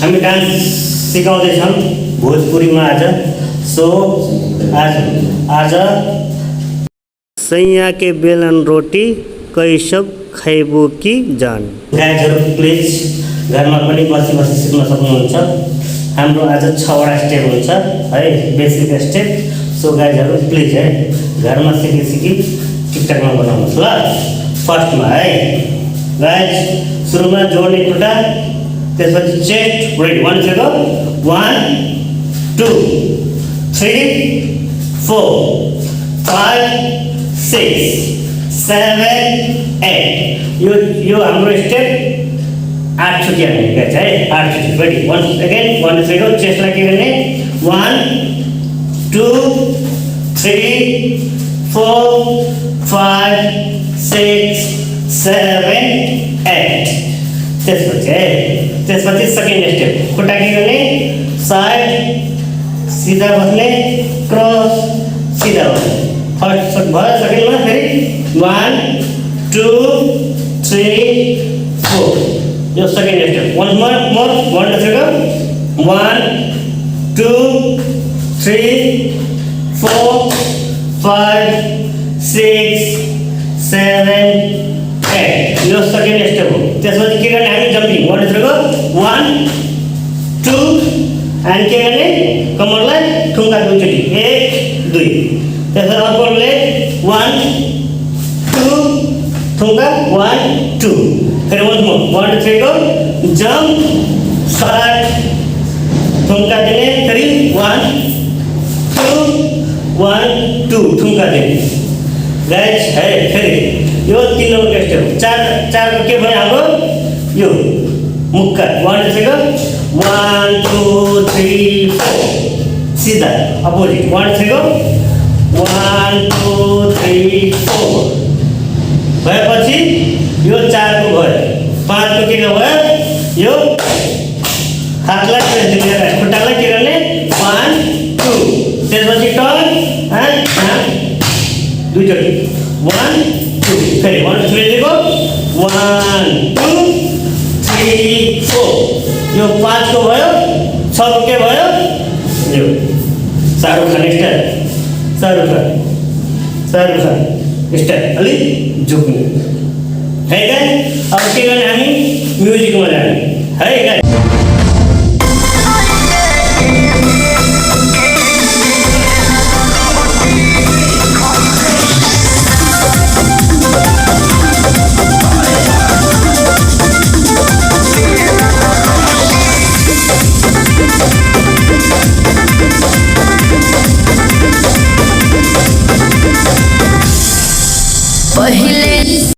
हामी डान्स सिकाउँदैछौँ भोजपुरीमा आज। सो आज सैया के बेलन रोटी कैसब खैबो कि जान। गाइजहरू प्लिज घरमा पनि बसी बसी सिक्न सक्नुहुन्छ। हाम्रो आज 6वटा स्टेप हुन्छ है, बेसिक स्टेप। सो गाइजहरू प्लिज है घरमा सिकी सिकी टिकटकमा बनाउनुहोस् ल। फर्स्टमा है गाइज, सुरुमा जोड्ने खुट्टा, त्यसपछि चेस्ट रेडी। 1 0 1 2 3 4 5 6 7 8। यो हाम्रो स्टेप 8 चोटि हाल्ने गाइज है, 8 चोटि रेडी। 1 अगेन 1 0 चेस्टलाई के गर्ने 1 2 3 4 5 6 7 8। त्यसपछि सेकेन्ड स्टेप, खुट्टा के गर्ने साइड सीधा बस्ने, क्रस सीधा बस्ने। फर्स्ट भयो, सेकेन्डमा फेरि 1 2 3 4। यो सेकेन्ड स्टेप। One more 1 2 1 2 3 4 5 6 7 8। यो सेकेन्ड स्टेप हो। त्यसपछि के गर्ने हामी जम्पिङ 1 2 1 2 अनि के गर्ने कमरलाई ठुङ्गा दुईचोटि 1 2। त्यसपछि अर्को लेग 1 2 ठुङ्गा 1 2। फेरि 1 मोर 1 2 3 जम्प साइड ठुङ्गा दिने, फेरि 1 2 1 2 ठुङ्गा दिने गाइज है। फेरि यो 3 नम्बरको स्टेप। चारको के भयो हाम्रो यो मुक्का 1 2 1 2 3 4 सीधा अपोजिट 1 3 1 2 3 4 भएपछि यो 4को भयो। 5को के भयो, यो हातलाई खुट्टालाई के गर्ने 1 2। त्यसपछि टर्न दुईचोटि 1 2। फेरि 1 3 देखो 1 2 3 4। यो 5 को भयो, 6 को के भयो, यो शाहरुख खान स्टाइल, शाहरुख खान स्टाइल अलिक झुक्ने है गाइस। अब के गर्ने हामी म्युजिकमा जाने है गाइस। पहिले